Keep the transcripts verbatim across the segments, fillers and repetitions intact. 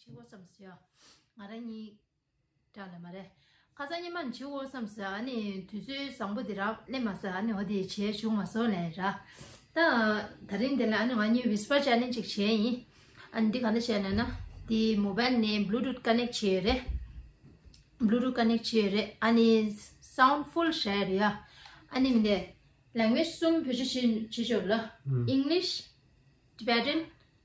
བྱེད་དགོས་བསམ་སོང་། ང་རང་གཉིས་འདྲ་ལ་མ་རེད། ཁ་སང་ཉི་མ་བྱེད་དགོས་བསམ་སོང་། ཨ་ནི་དུས་ཚོད་བཟང་པོ་དེ་རག་ལས་མ་སོང་། ཨ་ནི་འོ་དེ་བྱས་བྱུང་མ་སོང་ལས་ར། ད་ད་རིང་དེ་ལ་ཨ་ནི་ང་གཉིས་whisper challenge ཅིག་བྱས་ཡིན། ཨ་ནི་འདི་ག་འདྲ་བྱས་ན་ན། འདི་mobile་ནས་Bluetooth་connect་བྱས་ཡོད་རེད། Bluetooth་connect་བྱས་ཡོད་རེད། ཨ་ནི་sound full་བྱས་རེད་ཡ། ཨ་ནི་མི་འདི་language་གསུམ་བེད་སྤྱོད་བྱེད་བྱེད་ཆོག་ལ། ཨུམ། English། Tibetan།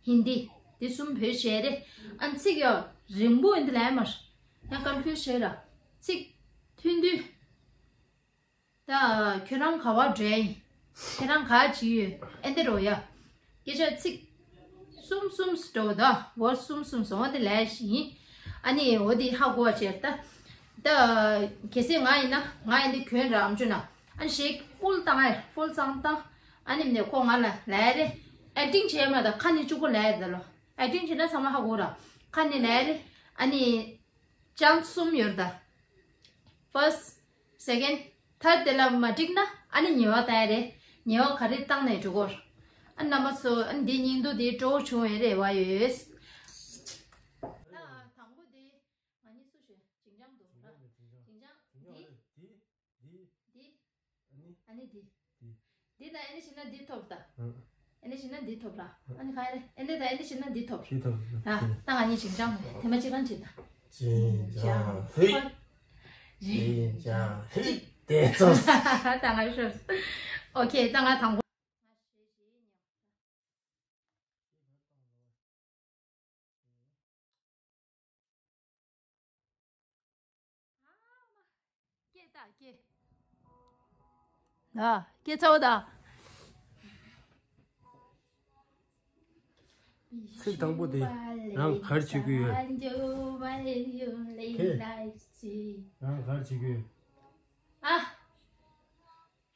Hindi། འདི་གསུམ་བེད་སྤྱད་རེད། ཨ་ནི་ཚིག་ཡང་རིང་པོ་འདི་ལས་མར། ཡང་confuse་བྱས་ར། ཚིག་ཐུང་ཐུང་། ད་ཁྱོད་རང་ག་བར་འགྲོ་ཡིན། ཁྱེད་རང་ག་བྱེད་ཡོད་ཨེ་འདི་རོ་ཡ། སྐད་ཆ་ཚིག་གསུམ་གསུམ་འགྲོ་ད་word་གསུམ་གསུམ་སོང་བ་དེ་ལས་ཤིག་ཡིན། ཨ་ནི་འོ་དེ་ཧ་གོ་བ་བྱས་ད། ད་གལ་སྲིད་ང་ཡིན་ན་ང་ཡིན་དེ་གྱོན་ར་ཨམ་ཅོ་ན། ཨ་ནི་ཞེས་full་བཏང་ཨེ་full་བཏང་བཏང་། ཨ་ནི་མིན་ཁོ་ང་ལ་ལས་རེ་acting་བྱས་མ་ད་ཁ་ནི་གཅིག་པོ་ལས་རེ་ད་ལོ། Acting་བྱས་ན་ཚང་མ་ཧ་གོ་ར། ཁ་ནི་ལས་རེ། ཨ་ནི་chance་གསུམ་ཡོད་ད། First, second, third་དེ་ལ་མ་འགྲིག་ན་ཨ་ནི་ཉེ་བ་ལྟ་ཡ་རེད། ཉེ་བ་ག་རེ་བཏང་ནས་འགྲོ་གོ། ཨ་རྣམ་པ་ཚོ་ཨ་འདི་སྙིང་སྡུག་འདི་སྤྲོ་བོ་བྱུང་བའི་རེ་བ་ཡོད། ད་དང་པོ་འདི་ང་གཉིས་སུ་ཞེས་ཅིང་ཅང་འདུག་ར། ཅིང་ཅང་འདི། འདི། འདི། ཨ་ནི། ཨ་ནི་འདི། འདི་དང་ཨ་ནི་བྱས་ན་འདི་ཐོབ་ད། ཨ་ནི་བྱས་ན་འདི་ཐོབ་ར། ཨ་ནི་ག་རེ། ཨ་ནི་དང་ཨ་ནི་བྱས་ན་འདི་ཐོབ། འདི་ཐོབ། ད་ད་ང་གཉིས་ཅིང་ཅང་དེ་མ་ཅིག་གང་བྱེད་ད། ཅིང་ཅང་ཧི། ཅིང་ཅང་ཧི། དེ་ཚོ། ད་ང་ཤོར། ཨོ་ཁེ་ད་ང་དང་པོ། སྐད་ད་སྐད། ད་སྐད་ཚ་བོ་ད། ཚིག་དང་པོ་དེ་རང་ག་རེ་བྱེད་ཀྱི་ཡོད། ཁྱེད། རང་ག་རེ་བྱེད་ཀྱི་ཡོད། ཨ།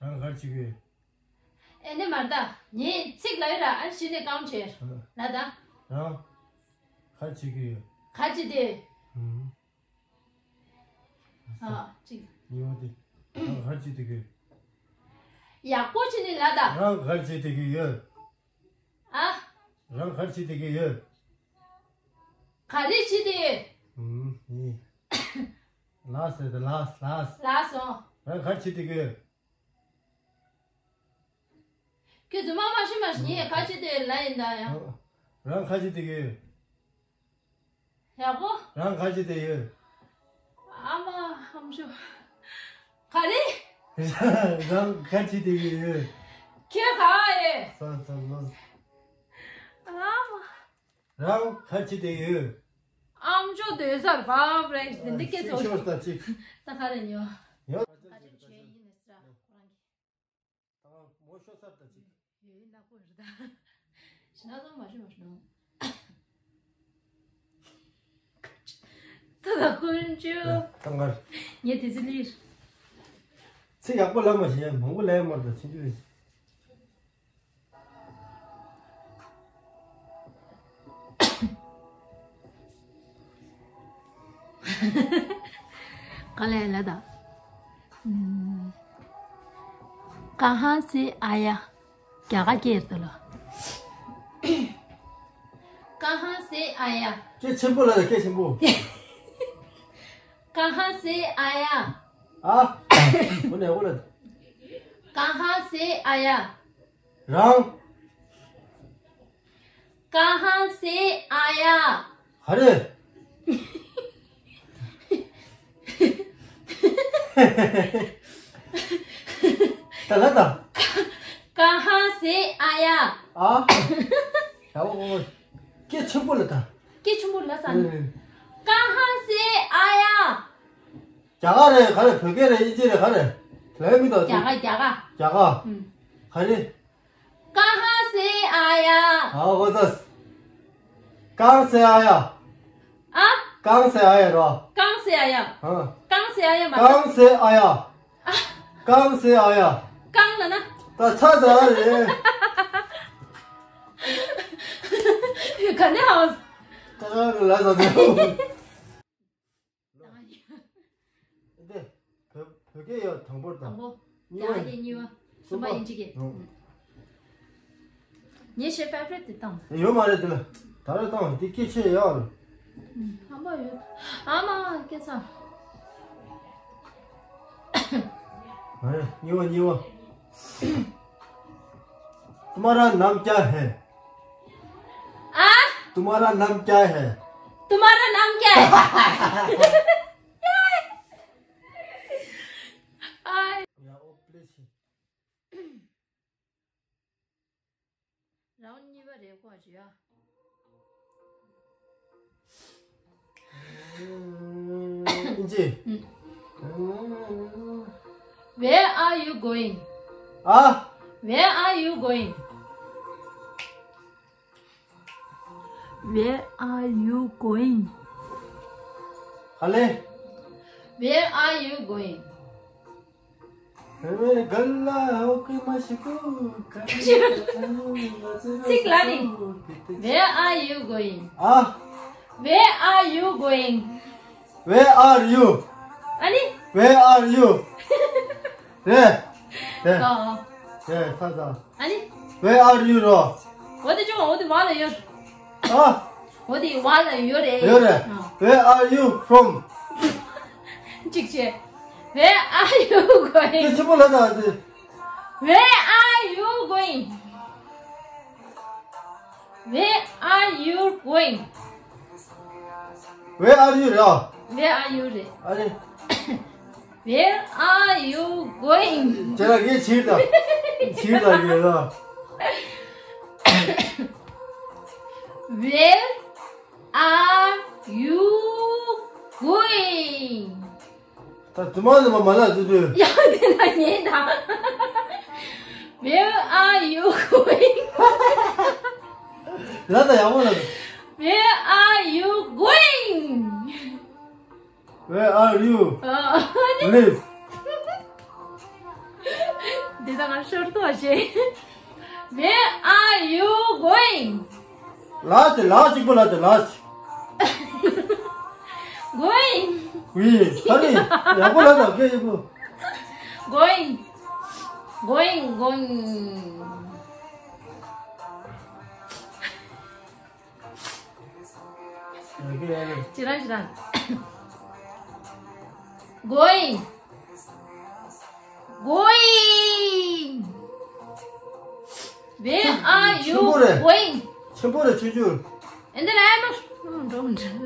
རང་ག་རེ་བྱེད་ཀྱི་ཡོད། ཨེ་ནི་མར་ད། ངས་ཚིག་ལ་ཡོད་ར་ཨ་ཤི་ནས་གང་བྱེད། ལ་ད། རང་། ག་རེ་བྱེད་ཀྱི་ཡོད། ག་ཅི་དེ། ཨུམ། ཨ་ཅི། ཉི་མ་དེ། རང་ག་རེ་བྱེད་བསྡད་ཀྱི་ཡོད། ཡག་པོ་བྱེད་ནས་ལ་ད། རང་ག་རེ་བྱེད་བསྡད་ཀྱི་ཡོད། ཨ། རང་ག་རེ་བྱེད་བསྡད་ཀྱི་ཡོད། ག་རེ་བྱེད་བསྡད་ཡོད། ཨུམ། ཡིན། ལགས་སོ་ད་ལགས་ལགས། ལགས་སོ། རང་ག་རེ་བྱེད་བསྡད་ཀྱི་ཡོད། ཁྱོད་རྫུན་མ་མ་ཤི་མ་ཤི་ངས་ཁ་ཆེ་དེ་ལ་ཡིན་ད་ཡང་། རང་ཁ་ཆེ་དེ་གི་ཡོད། ཡག་པོ། རང་ཁ་ཆེ་དེ་ཡོད། ཨ་མ་ཧམ་ཤོ། ག་རེ། རང་ཁ་ཆེ་དེ་གི་ཡོད། ཁྱོད་ག་ཡོད། ས་ས་ལོ། ཨ་མ། རང་ཁ་ཆེ་དེ་ཡོད། ཨམ་ཅོག་སྡོད་སར་བབ་རེད་འདི་འདི་སྐད་ཤོར་ཤོར་ད་ཅིག་ད་ག་རེ་ཉོ། ཡོད། ཨ་ཅེ་བྱས་ཡིན་ནས་སྲ་ཁོ་རང་གི། ད་མོ་ཤོར་སར་ད་ཅིག་ཡོད་ཡིན་ན་ཁོ་རེད་ད། ཞི་ན་ཚང་མ་ཤོར་མ་ཤོར་ནོ། ད་ད་ཁོ་རང་ཅོ། ད་ངར། ངས་དེ་ཚོ་ལིར། ཚེ་ཡག་པོ་ལབ་མ་ཤེས་མང་པོ་ལབ་མ་རེད་ད་ཕྱིན་ཅི་རེད། ག་ལེ་ལ་ད། ཀ་ཧ་སེ་ཨ་ཡ། རྒྱ་གར་སྐད་རེད་ལ། ཀ་ཧ་སེ་ཨ་ཡ། སྐད་ཆེན་པོ་ལ་ད་སྐད་ཆེན་པོ། ཀ་ཧ་སེ་ཨ་ཡ། ཨ། འོ་ནས་འོ་ལ། ཀ་ཧ་སེ་ཨ་ཡ། རང་། ཀ་ཧ་སེ་ཨ་ཡ། ག་རེ། ད་ལ་ད། ཀ་ཧ་སེ་ཨ་ཡ། ཨ། ཡ་འོ། སྐད་ཆེན་པོ་ལ་ད། སྐད་ཆེན་པོ་ལ་ས་ནི། ཨེ། ཀ་ཧ་སེ་ཨ་ཡ། རྒྱ་གར་རེད་ག་རེ་བོད་སྐད་རེད་དབྱིན་ཇི་རེད་ག་རེ། ལས་མི་འདུག་རྒྱ་གར་རྒྱ་གར། རྒྱ་གར། ཨུམ། ག་རེ། ཀ་ཧ་སེ་ཨ་ཡ། ཨ་ཧོ་ཙ། ཀང་སེ་ཨ་ཡ། ཨ། ཀང་སེ་ཨ་ཡ་རོ། ཀང་སེ་ཨ་ཡ། ཨ། ཀང་སེ་ཨ་ཡ་མ་རེད། ཀང་སེ་ཨ་ཡ། ཨ། ཀང་སེ་ཨ་ཡ། ཀང་ལ་ན། ད་ཚ་ཚ་རེད། ག་ནས་ཧ། ད་ག་ལ་ཟ་དེ། འདི། བོད་བོད་སྐད་ཡ་དང་པོར་དང་། དང་པོ། གཉིས་པ། རྒྱ་སྐད་གཉིས་པ། གསུམ་པ་ཨིན་ཇི་སྐད། ཨོ། ངས་ཤེས་favorite་དེ་བཏང་། ཡོད་མ་རེད་དེ་ལ། ད་རེ་བཏང་འདི་སྐད་ཆེ་ཡག་ལ། ཨ་མ་ཡོད། ཨ་མ་སྐད་ཆ། ཨ་རེ། གཉིས་པ། གཉིས་པ། तुम्हारा नाम क्या है? आ? तुम्हारा नाम क्या है? तुम्हारा नाम क्या है? आय। ཡ། ཨོ། པི་ལི་སི། རའུན་གཉིས་པ་རེད་ཁོ་བྱོས་ཡ། ཨིན་ཇི། Where are you going? ཨ། Where are you going? Where are you going? ག་ལེ། Where are you going? ཚིག་ལ་ནི། Where are you going? ཨ། Where are you going? Where are you? ཨ་ནི། Where are you? རེད། རེད། ཨ། རེད། ད་ད། ཨ་ནི། Where are you རོ། འོ་དེ་ཅུང་འོ་དེ་བ་ལ་ཡོད། ཨ། འོ་དེ་བ་ལ་ཡོད་རེད། ཡོད་རེད། ཨ། Where are you from? གཅིག་བྱས། Where are you going? དེ་ཆེན་པོ་ལ་ད་དེ། Where are you going? Where are you going? Where are you ར། Where are you རེད། ཨ་རེ། Where are you going? ཁྱེད་རང་གིས་བྱིས་དང་། བྱིས་དང་གིས་ར། Where are you going? ད་དུ་མ་ནི་མ་མ་ལ་དུ་དུ། ཡང་དེ་ན་ཉེ་ད། Where are you going? ལ་ད་ཡག་པོ་ལ། Where are you going? Where are you? ཨ། live? འདི་ད་ང་ཤོར་ཐོག་བྱེད། Where are you going? ལ་ཅི་ལ་ཅིག་པོ་ལ་ཅི་ལ་ཅི། Going. ཝི། ཧ་རི། ཡག་པོ་ལ་ད་སྐད་ཡག་པོ། Going. Going, going. ཅི་རང་ཅི་རང་། Going. Going. Where are you going? ཆེན་པོ་རེད། ཆེན་པོ་རེད། ཆུང་ཆུང་། ཨེ་འདི་ལ་ཨེ་མ།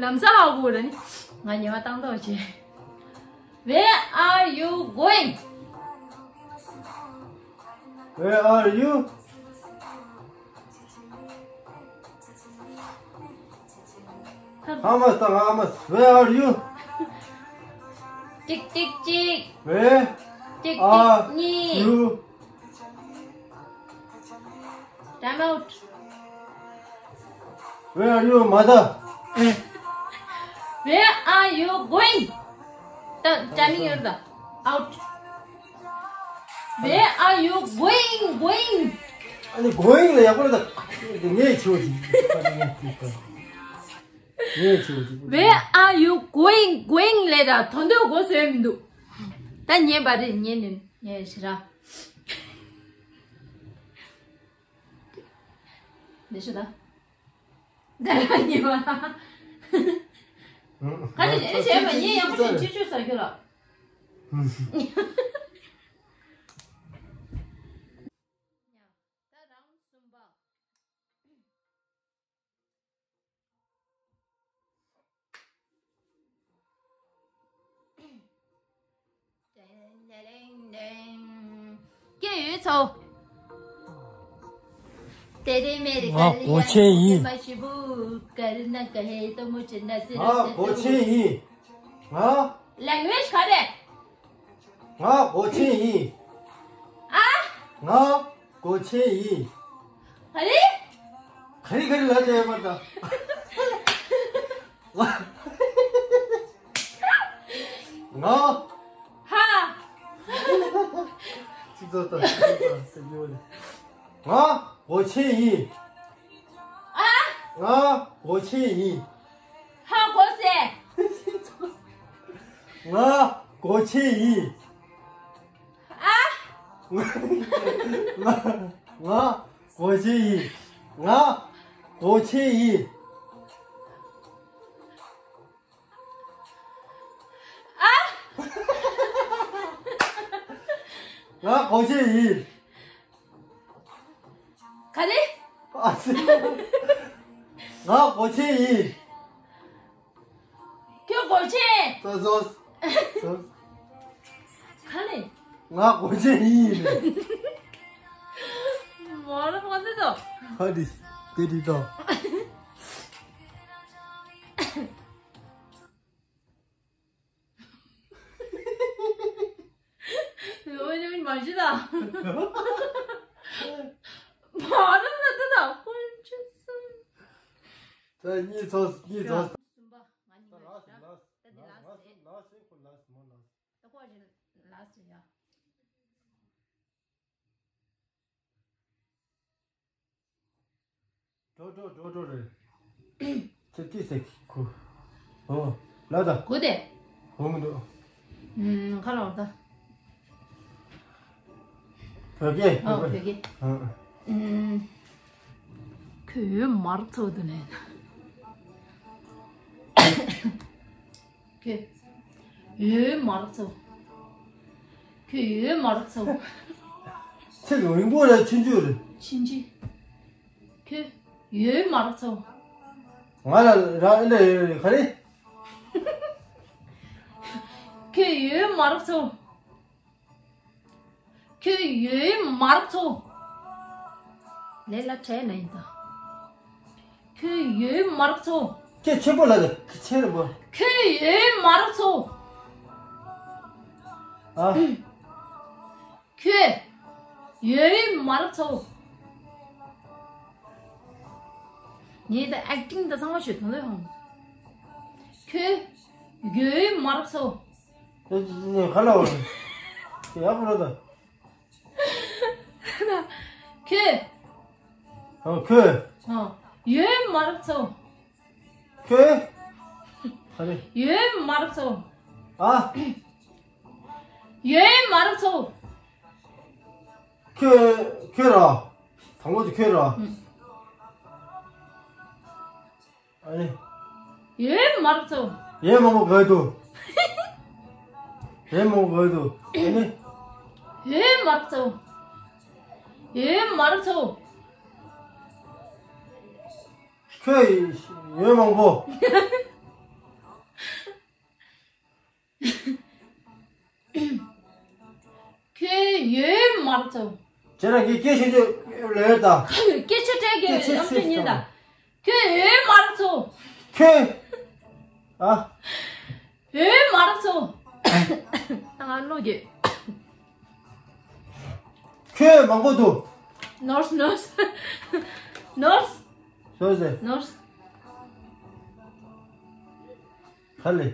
ལམ་སང་ཨ་གོ་ར་ནི། ང་ཉེ་བ་བཏང་ཐོག་བྱེད། Where are you going? Where are you? How much? How much? Where are you? ཅིག་ཅིག་ཅིག Where གཅིག་are གཅིག་གཉིས། you? Time out. Where are you, mother? Where are you going? ད་ཊའི་མིང་ཡོད་ད། Out. Where are you going? Going. ཨ་ནི་going ལ་ཡག་པོ་ལ་ད་ངས་ཆོས་ཅིག་ངས་ཆོས་ཅིག Where are you going? Going ལས་ད་དོན་དུ་གོ་སོན་མི་འདུག་ད་ཉན་པ་རེད། ཉན་ནི་ཉན་ཞེ་ར། འདི་ཤོད་ད། ད་ཉན་པ། ཁ་ཅིག་ཉན་བྱས་པ་ཉན་ཡག་པོ་ཅིག་ཅིག་ཅིག་ཟ་རྒྱུ་ལ། ད་རང་གསུམ་པ། སྐད་ཡོད་ཚོ། ང་གོ་ཆེན་ཡིན། ང་གོ་ཆེན་ཡིན། ང་། language ག་རེ། ང་གོ་ཆེན་ཡིན། ཨ། ང་གོ་ཆེན་ཡིན། ག་རེ། ག་རེ་ག་རེ་ལབ་བསྡད་ཡོད་པ་ད། ང་། ཧ། ཅི་ཙོ་ད་ཅི་ཙོ་ད་ཡོད་ནི། ང་གོ་ཆེན་ཡིན། ཨ། ང་གོ་ཆེན་ཡིན། ཧ་གོ་སེ། ང་གོ་ཆེན་ཡིན། ཨ། ང་ང་གོ་ཆེན་ཡིན། ང་གོ་ཆེན་ཡིན། ང་སྒོ་ཆེན་ཡིན། ག་རེ། ཨ་ཙི། ང་སྒོ་ཆེན་ཡིན། ཁྱོད་སྒོ་ཆེན། ཙོ་ཙོ། ཙོ། ག་རེ། ང་སྒོ་ཆེན་ཡིན། མོ་ལ་མོ་འདི་དོ། ཧ་དི། དེ་དི་དོ། ཡོ་ཡོ་མ་ཤི་ད། མ་ར་ན་ད་ད་ཀོན་ཆུ་སུན། ད་གཉིས་ཚོ་གཉིས་ཚོ། གསུམ་པ་ང་གཉིས་ལ་ཤི་ད། ད་འདི་ལ་ཤི་རེད། ལ་ཤི་ཁོ་ལ་ཤི་མོ་ལ་ཤི། ད་ཁོ་ཅི་ལ་ཤི་ཡ། འགྲོ་འགྲོ་འགྲོ་འགྲོ་རེད། ཚེ་ཏི་སེ་ཁུ། ཨོ། ལ་ད། གོ་དེ། གོ་མི་འདུག་ཨུམ། ཁ་ལོ་ད། བོད་སྐད། ཨོ། བོད་སྐད། ཨོ། ཨུམ། ཁོས་མར་ཚོ་དུ་ནས། ཁོས་ཡོད་མ་རག་ཚོ། ཁོས་ཡོད་མ་རག་ཚོ། ཚེ་རིང་པོ་ལ་ཆུང་ཆུང་རེད། ཆུང་ཆུང་། ཁོས་ཡོད་མ་རག་ཚོ། ང་ལ་ར་ཨེ་འདྲ་ཡོད་རེད་ག་རེ། ཁོས་ཡོད་མ་རག་ཚོ། ཁོས་ཡོད་མ་རག་ཚོ། ལས་ལ་བྲལ་ན་ཡིན་ད། ཁོས་ཡོད་མ་རག་ཚོ། ཁྱེད་ཆེན་པོ་ལ་ཁྱེད་ཆེན་པོ། ཁོས་ཡོད་མ་རག་ཚོ། ཨ། ཁོས་ཡོད་མ་རག་ཚོ། ངས་ད་ཨེག་ཊིང་ད་ཚང་མ་ཞུ་དོན་ལོས་ཧོང་། ཁོས་ཡོད་མ་རག་ཚོ། ཁ་ལ་བ། ཡག་པོ་ར་ད། ཁོས། ཨ། ཁོས། ཨ། ཡོད་མ་རག་ཚོ། ཁོས། ཨ་རེ། ཡོད་མ་རག་ཚོ། ཨ། ཡོད་མ་རག་ཚོ། ཁོས། ཁོས་ར། དང་པོ་དེ་ཁོས་ར། ཨུམ། ཨ་ནི། ཡོད་མ་རག་ཚོ། ཡོད་མང་པོ་ག་དུ། ཡོད་མང་པོ་ག་དུ། ཨ་ནི། ཡོད་མ་རག་ཚོ། ཡོད་མ་རག་ཚོ། ཁོས་ཡོད་མང་པོ། ཁོས་ཡོད་མ་རེད་ཚོ། ཁྱེད་རང་གིས་སྐད་ཆ་ཅིག་ལབ་ད། སྐད་ཆ་སྤྲད་ཀྱི་སྐད་ཆ་ཡོད་ཨམ་ཅོག་ཉན་ད། ཁྱོད་ཡོད་མ་རེད་ཚོ། ཁྱོད། ཨ། ཡོད་མ་རེད་ཚོ། ད་ང་ལོ་རྒྱུས། ཁྱོད་མང་པོ་འདུག་ནོར་སི་ནོར་སི། ནོར་སི། སོ་སོ། ནོར་སི། ཧ་ལེ།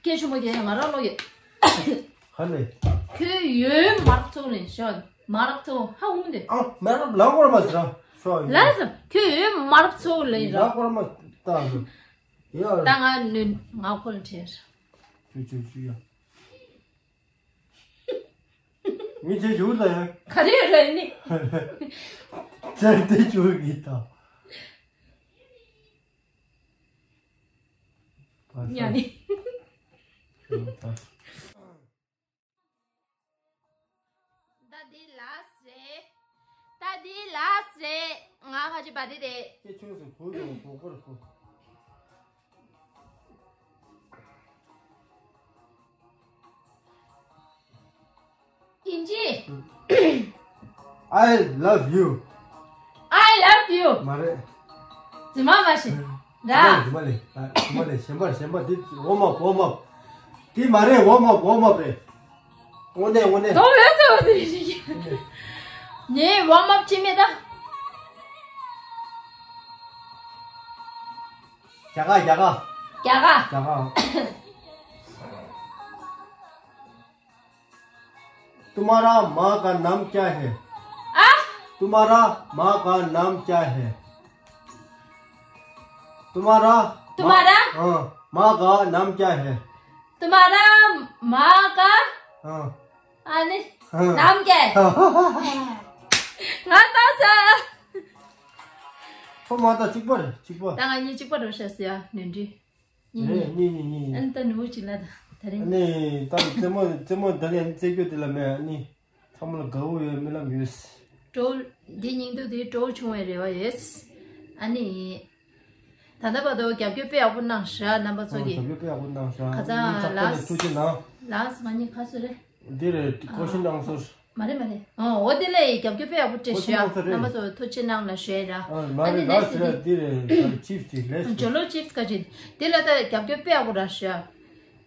སྐད་ཆུང་མ་རྒྱག་ང་རང་ལོ་ཡོད། ཧ་ལེ། ཁྱོད་ཡོད་མ་རག་ཚོ་ནས་ཤོད། མ་རག་ཚོ་ཧ་འུང་དེ། ཨ། མ་རག་ལ་སྐོར་མ་ཟེར་ར། ཤོད། ལ་ཟེར་ཁྱོད་ཡོད་མ་རག་ཚོ་ལ་ཡིན་ར། ལ་སྐོར་མ་ད་ཟེར། ཡ། ད་ང་ནི་ང་ཁོ་ལ་བྲེལ། ཆུ་ཆུ་ཆུ་ཡ། མི་ཚེ་བྱུར་ད་ཡ། ག་རེ་རེད་ནི། ཅན་དེ་བྱུར་གི་ད། ཉ་ནི། ད་འདི་ལ་སི་རེད། ད་འདི་ལ་སི་རེད། ང་ཁ་ཅིག་བ་དེ་རེད། ཁྱེད་ཆུང་སུ་བུ་དང་གོ་སྐོར་གོ། དབྱིན་ཇི། I love you. I love you. མ་རེད། རྫུན་མ་མ་བྱེད། ར། རྫུན་མ་ལས། རྫུན་མ་ལས། གཞན་པ་གཞན་པ་འདི་warm up, warm up. འདི་མ་རེད། warm up, warm up རེད། དངོས་གནས་དངོས་གནས། དོ་བས་དོ་དེ་ཞིག་ངས་warm up བྱེད་མེད་ད། རྒྱ་གར། རྒྱ་གར། རྒྱ་གར། རྒྱ་གར། तुम्हारा माँ का नाम क्या है? आ? तुम्हारा माँ का नाम क्या है? तुम्हारा तुम्हारा? माँ, हाँ, माँ का नाम क्या है? तुम्हारा माँ का? हाँ। ཨ་ནི། ཨ། नाम क्या है? ང་ལྟ་ས། ཁོ་མ་ལྟ་གཅིག་པ་རེད། གཅིག་པ། ད་ང་གཉིས་གཅིག་པ་རེད་ཤག་ཟེར་ཡ་ནོར་འཁྲུལ། གཉིས། རེད། གཉིས་གཉིས་གཉིས། ཨ་ནི་ད་ནུ་བོ་གཅིག་ལ་ད། ད་རིང་། ཨ་ནི་ད་རྩེད་མོ་རྩེད་མོ་ད་ནི་རྩེད་རྒྱུ་དེ་ལ་མེད། ཨ་ནི་ཚང་མ་ལ་དགའ་བོ་ཡོད་རྨི་ལམ་ཡོད། སྤྲོ་འདི་སྙིང་སྡུག་དེ་སྤྲོ་བྱུང་བའི་རེ་བ་ཡོད། ཨ་ནི། ད་ལྟ་བར་དུ་རྒྱབ་སྐྱོར་དཔེ་ཡག་པོ་གནང་ཤག་རྣམ་པ་ཚོ་གིས། རྒྱབ་སྐྱོར་དཔེ་ཡག་པོ་གནང་ཤག་ཁ་སང་ལགས། ཐུགས་རྗེ་གནང་། ལགས་ང་གཉིས་ཁ་སོ་རེད། འདི་རེད། ཀོ་ཤིན་ཨང་སོར། མ་རེད་མ་རེད། ཨོ་འོ་དེ་ལས་རྒྱབ་སྐྱོར་དཔེ་ཡག་པོ་སྤྲད་ཤག་རྣམ་པ་ཚོ་ཐུགས་རྗེ་གནང་ལ་ཞུ་ཡ་ར། ཨ་མ་རེད། ལགས་ཟེར་འདི་རེད། ཅིབ་ཅིབ་ལས། ཇོ་ལོ་ཅིབ་ཀ་ཅིག་དེ་ལ་ད་རྒྱབ་སྐྱོར་དཔེ་ཡག་པོ་རག་ཤག་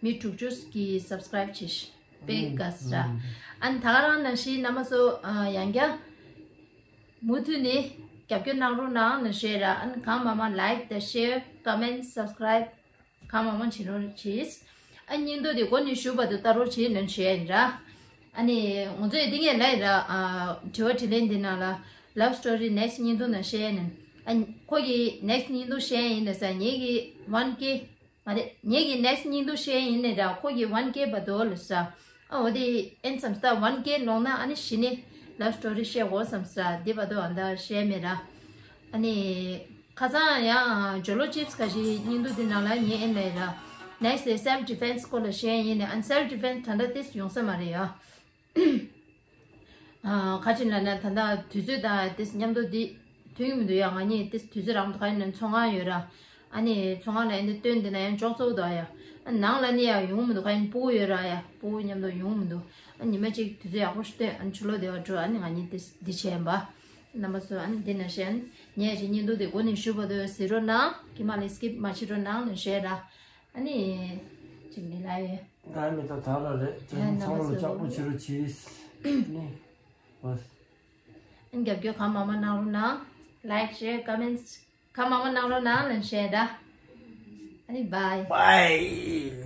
མི་དྲུག་ཅུ་གིས་སབ་སི་ཀ་རེབ་བྱས་ཤག་དཔེ་དགའ་ས་ར། ཨ་ནི་ད་ག་རང་ནང་བཞིན་རྣམ་པ་ཚོ་ཡང་བསྐྱར། མུ་མཐུད་ནས་རྒྱབ་སྐྱོར་གནང་རོགས་གནང་ལ་ཞུ་ཡ་ར། ཨ་ནི་གང་མང་མང་ལའིཀ་དང་ཤེར་ཀོ་མེན་སབ་སི་ཀ་རེབ་གང་མང་མང་བྱེད་རོགས་གྱིས། ཨ་སྙིང་སྟོབས་དེ་འགོ་ནས་ཞུ་བར་དུ་ལྟ་རོགས་བྱེད་ལན་ཞུ་ཡ་ཡིན་ར། ཨ་ནི་ང་ཚོས་འདི་ངས་ལབ་ཡིན་ར། ཨ་དྲི་བ་དྲིས་ལན་འདི་ནང་ལ་ལབ་སི་ཊོ་རི་ནེག་སི་ཊི་སྙིང་སྟོབས་ནང་བཤད་ཡ་ནི། ཨ་ཁོ་གི་ནེག་སི་ཊི་སྙིང་སྟོབས་བཤད་ཡ་ཡིན་ལ་ས་ངེད་ཀྱི་ཝན་ཀེ་མ་རེད། ངེད་ཀྱི་ནེག་སི་ཊི་སྙིང་སྟོབས་བཤད་ཡ་ཡིན་ནི་ར། ཁོ་གི་ཝན་ཀེ་བར་དུ་ལ་ས། ཨ་འོ་དེ་ཨེན་བསམ་སྟ་ཝན་ཀེ་ལོང་ན་ཨ་ནི་གཞི་ནས་ལབ་སི་ཊོ་རི་བཤད་དགོས་བསམ་ས། དེ་བར་དུ་ཨ་འདའ་བཤད་མེད་ར། ཨ་ནི་ཁ་སང་ཡང་ཇོ་ལོ་ཅིབ་ཀ་ཅིག་སྙིང་སྡུག་དེ་ནང་ལ་ངས་ཨེ་ལས་ར། ནེག་སི་ཊི་སེལ་ཕི་ཌི་ཕེན་སི་སྐོར་ལ་བཤད་ཡིན་ནི། ཨ་ནི་སེལ་ཕི་ཌི་ཕེན་སི་ད་ལྟ་ཏིས་ཡོང་ས་མ་རེད་ཡ། ཨ་ཁ་ཅིག་ལ་ན་ད་ལྟ་དུས་ཚོད་དང་ཏིས་མཉམ་དུ་འདི་མཐུན་གྱི་མི་འདུག་ཡ། ང་གཉིས་ཏིས་དུས་ཚོད་རག་མི་འདུག་ཁ་ཡིན་ན་ཚོང་ཁང་ཡོད་ར། ཨ་ནི་ཚོང་ཁང་ལ་ཨེ་འདི་སྟོན་འདི་ན་ཡང་ཅོག་ཙོག་འདུག་ཡ། ཨ་ནང་ལ་ནི་ཡ་ཡོང་མི་འདུག་ཁ་ཡིན་སྤུ་གུ་ཡོད་ར་ཡ། སྤུ་གུ་མཉམ་དུ་ཡོང་མི་འདུག་ཨ་ཉི་མ་གཅིག་དུས་ཚོད་ཡག་པོ་ཞིག་སྟོན། ཨ་ནི་ཕྱི་ལོགས་བདེ་བ་འགྲོ། ཨ་ནི་ང་གཉིས་ཏིས་འདི་བྱས་ཡིན་པ། རྣམ་པ་ཚོ་ཨ་ནི་འདི་ན་བཤད་ཨ་ནི་ངས་ཅིག་སྙིང་སྡུག་དེ་འགོ་ནས་ཞུ་བར་དུ་གཟིགས་རོགས་གནང་། ཀྱི་མ་ལས་སི་ཀིབ་མ་བྱེད་རོགས་གནང་ལ་ཞུ་ཡ་ར། ཨ་ནི་ཅིག་ནི་ལ་ཡོད། ད་མི་ད་ད་ལ་རེད། ཚང་མ་ལ་ལྕགས་པོ་བྱེད་རོགས་གྱིས། ནི་བས། ཨ་ནི་རྒྱབ་སྐྱོར་གང་མང་མང་གནང་རོགས་གནང་། ལའིཀ་ཤེར་ཀོ་མེན་སི་གང་མང་མང་གནང་རོགས་གནང་ལ་ཞུ་ཡ་ར། ཨ་ནི་བའི། བའི།